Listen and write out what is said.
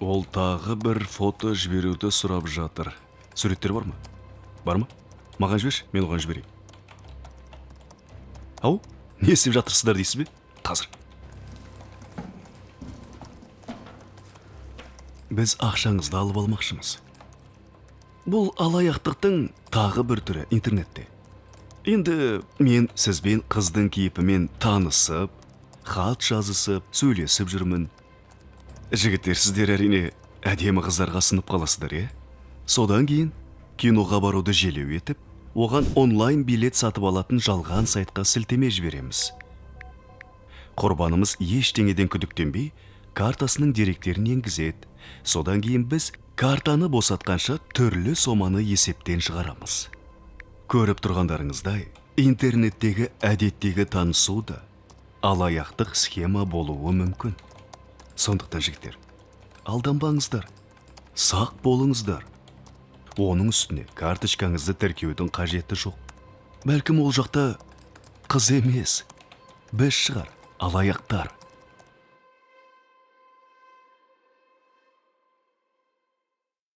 Ол тағы бір фото жіберуді сұрап жатыр. Суреттер бар ма? Бар ма? Маған жіберші, мен оған жіберейін. Ау, не істеп жатырсыздар дейсіз бе? Қазір. Біз ақшаңызды алып алмақшымыз. Бұл алаяқтықтың тағы бір түрі интернетте. Енді мен сізбен қыздың кейпімен танысып, хат жазысып, сөйлесіп жүрмін. Жігіттер, сіздер әрине әдемі қыздарға сынып қаласыздар, иә? Содан кейін киноға баруды желеу етіп, оған онлайн билет сатып алатын жалған сайтқа сілтеме жібереміз. Құрбанымыз ештеңеден күдіктенбей, картасының деректерін енгізеді. Содан кейін біз картаны босатқанша түрлі соманы есептен шығарамыз. Көріп тұрғандарыңыздай, интернеттегі әдеттегі танысу да алаяқтық схема болуы мүмкін. Сондықтан, жігіттер, алданбаңыздар, сақ болыңыздар. Оның үстіне карточкаңызды тіркеудің қажеті жоқ. Бәлкім, ол жақта қыз емес, біз шығар, алаяқтар.